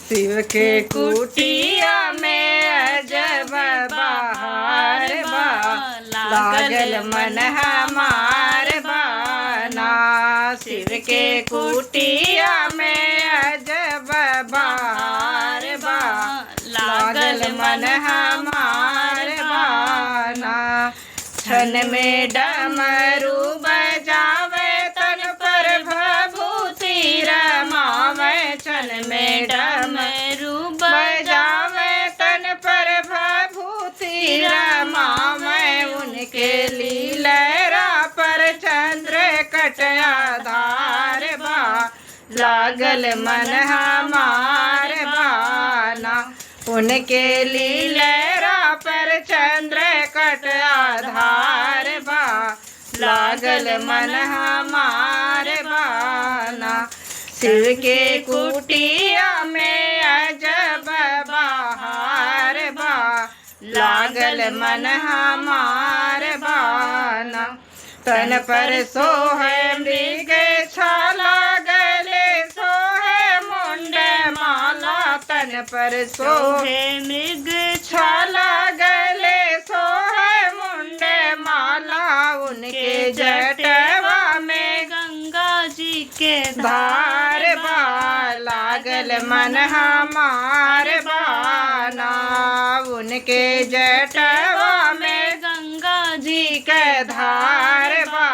शिव के कुटिया में अजब बहार बा, लागल मन हमार बाना। शिव के कुटिया में अजब बहार बा, लागल मन हमार बाना। छन में डमरू बजावे, तन पर भभूति रमावे। छन में डमरू बजावे, तन पर भभूति रमावे। उनके लीलरा पर चंद्र कट आधार बा, लागल मन हमार बाना। उनके लीलरा पर चंद्र कट आधार बा, लागल मन हमार बाना। शिव के कुटिया में अजब बहार बा, लागल मन हमार बाना। तन पर सोहे मृग छाला, गले सोहे मुंड माला। तन पर सोहे मृग छाला, गले सोहे मुंड माला। उनके जटवा में गंगा जी के धार बा, लागल मन हमार बाना। उनके जटवा में गंगा जी के धार बा,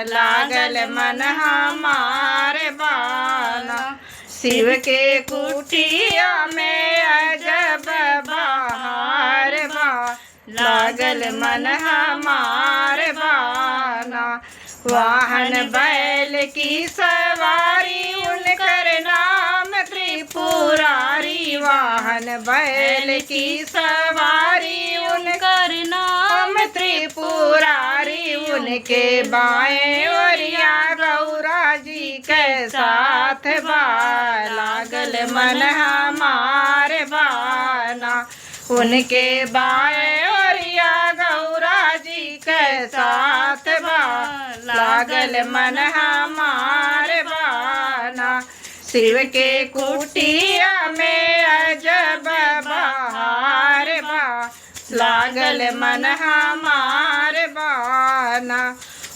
लागल मन हमार बाना। शिव के कुटिया में अजब बहार बा, लागल मन हमार बाना। वाहन बैल की सवारी, उनकर नाम त्रिपुरारी। वाहन बैल की सवारी, उनकर कर नाम नाम त्रिपुरारी। उनके बाएं ओरिया गौरा जी के साथ बा, लागल मन हमार बाना। उनके बाएं ओरिया गौरा जी के साथ बा, लागल मन हमार बाना। शिव के कुटिया में अजब बहार बा, लागल मन हमार बाना।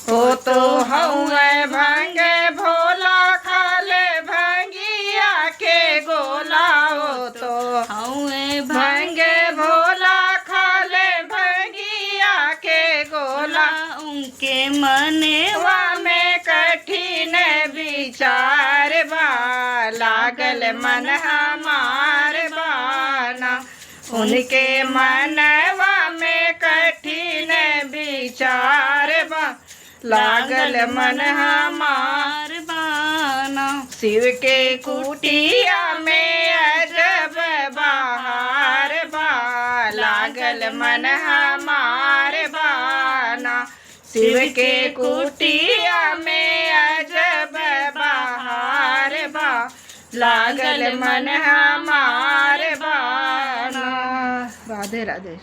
हो तो हऊँ भंग भोला, खाले भंगिया के गोला। हो तो हऊँ भंग भोला, खाले भंगिया के गोला। उनके मने वा में कठिन विचार बा, लागल मन हमार बाना। उनके मनवा में कठिन विचार बा, लागल मन हमार बाना। शिव के कुटिया में अजब बहार बा, लागल मन हमार बाना। शिव के कुटिया में अजब बहार बा, लागल मन हमार बाना। राधे राधे।